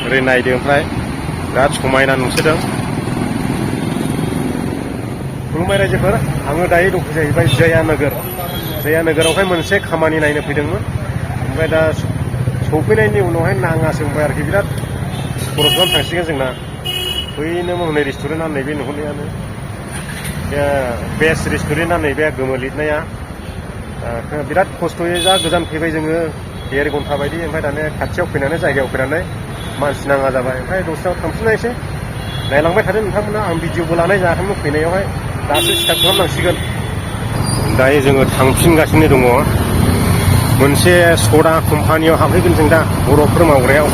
ओरै नायदो ओमफ्राय बिराद समायना नुसोदों। खुलुमबाय रायजोफोर, आङो दायो दंफैयो जाहैबाय जयानोगोरावहाय मोनसे खामानि नायनो फैदोंमोन। ओमफ्राय दा सफैनायनि उनावहाय नाङासो बुंबाय आरोखि, बिराद खरस खालामनानै थांसिगोन जोंना। बैनो हनै रेस्टुरेन्टआ नैबे नुहुरनायानो बेस्ट रेस्टुरेन्टआ नैबे गोमो लिरनाया। बिराद खस्थ'यै जा गोजान फैबाय जोङो 1.5 घन्टा बायदि। ओमफ्राय दाने खाथियाव फैनानै जायगायाव फैनानै मानसि नाङा जाबाय। ओमफ्राय दस्रायाव थांफिननायसै, नायलांबाय थादों नोंथांमोना। आं भिडिअबो लानाय जायाखैमोन फैनायावहाय, दासो स्टार्ट खालामनांसिगोन। दायो जोङो थांफिनगासिनो दङ। मोनसे सदा कम्पानियाव हाबहैगोन जों दा, बर'फोर मावग्रायाव।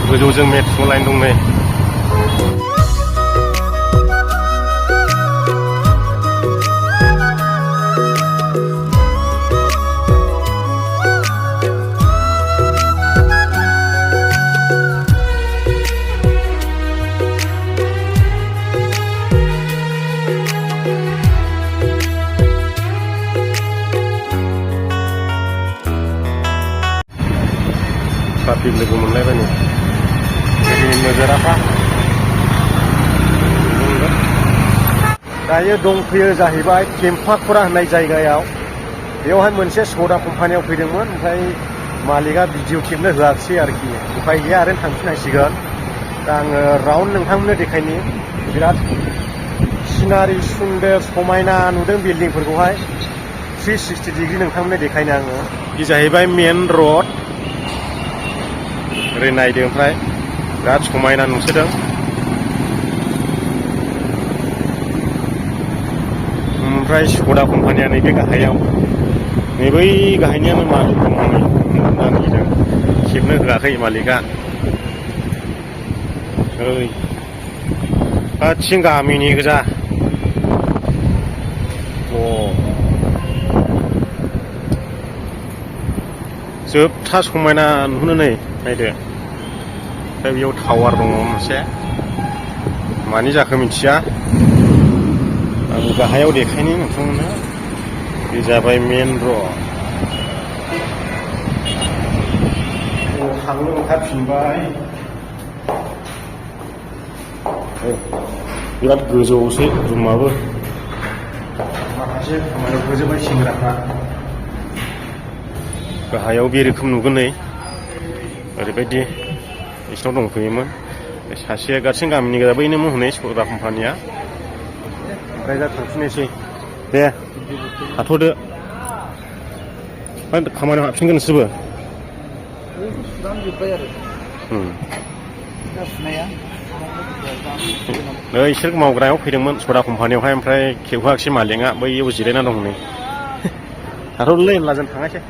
गोजौजों मेट्र' लाइन दं नै। ट्राफिक लोगो मोनलायबाय नै, ओरै नोगोराफा। दायो दंफैयो जाहैबाय केम्पाखुरा होननाय जायगायाव। बेवहाय मोनसे सदा कम्पानियाव फैदोंमोन। ओमफ्राय मालिकआ भिडिअ खेबनो होआखिसै आरोखि। उफाय गैया आरो थांफिननांसिगोन। दा आङो राउन्ड नोंथांमोननो देखायनि। बिराद सिनारि सुन्दर समायना नुदों बिल्डिंफोरखौहाय। 360 डिग्रि नोंथांमोननो देखायनो आङो। बे जाहैबाय मेन रड। ओरै नायदो ओमफ्राय बिराद समायना नुसोदों। ओमफ्राय सदा कम्पानिया नैबे गाहायाव, नै बै गाहायनियानो मालिक दङ। नै खेबनो होआखै मालिकआ। ओइ गासिन गामिनि गोजा। जोबथा समायना नुहुरो नै, नायदो। ओमफ्राय बेयाव टावार दङ मोनसे, मानि जाखो मिथिया। आं गाहायाव देखायनि नोंथांमोननो। बे जाबाय मेन रड। थांनो ओंखारफिनबाय। बिराद गोजौआवसो रुमाबो। माखासे खामानियाव होजोबबाय सेंग्राफ्रा। गाहायाव बे रोखोम नुगोन नै, ओरैबायदि बिसिनाव दंफैयोमोन। सासेया गासिन गामिनि गोजा, बैनोमोन हनै सदा कम्पानिया। ओमफ्राय दा थांफिननोसै दे, थाथ'दो। खामानियाव हाबफिनगोन नोंसोरबो? नै इसोर मावग्रायाव फैदोंमोन सदा कम्पानियावहाय। ओमफ्राय खेबहोआखिसै मालिकआ, बैयाव जिरायना दं नै। थाथ'दोलै होनब्ला जों थांनायसै,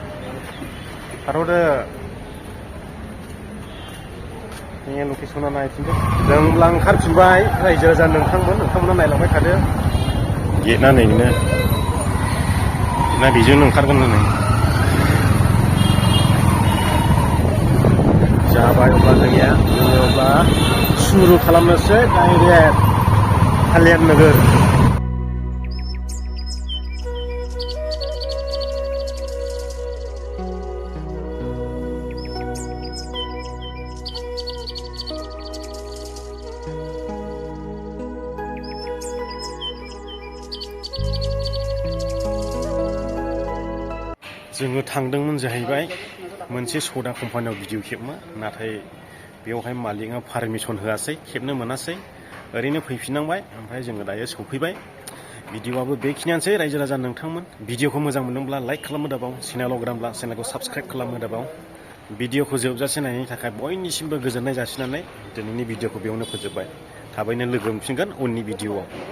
थाथ'दो। लकेसना नायफिनदो। जों होनब्ला ओंखारफिनबाय रायजो राजा नोंथांमोना नायलांबाय थादो। गेटआ नै बेनो, ना बेजोंनो ओंखारगोन नै। जाबाय अब्ला जोंनिया, जोङो अब्ला सुरु खालामनोसै डाइरेक्ट कालियान नोगोर। जोङो थांदोंमोन जाहैबाय मोनसे सदा कम्पानियाव भिडिअ खेबनो, नाथाय बेवहाय मालिकआ पारमिसन होआसै, खेबनो मोनासै। ओरैनो फैफिननांबाय। ओमफ्राय जोङो दायो सौफैबाय। भिडिअआबो बेखिनियानोसै रायजो राजा नोंथांमोन। भिडिअखौ मोजां मोनदोंब्ला लाइक खालामनो दाबाव, चेनेलाव गोदानब्ला चेनेलखौ साबस्क्राइब खालामनो दाबाव। भिडिअखौ जोबजासे नायनायनि थाखाय बयनिसिमबो गोजोननाय जासिनानै दिनैनि भिडिअखौ बेयावनो फोजोबबाय। थाबैनो लोगो मोनफिनगोन उननि भिडिअआव।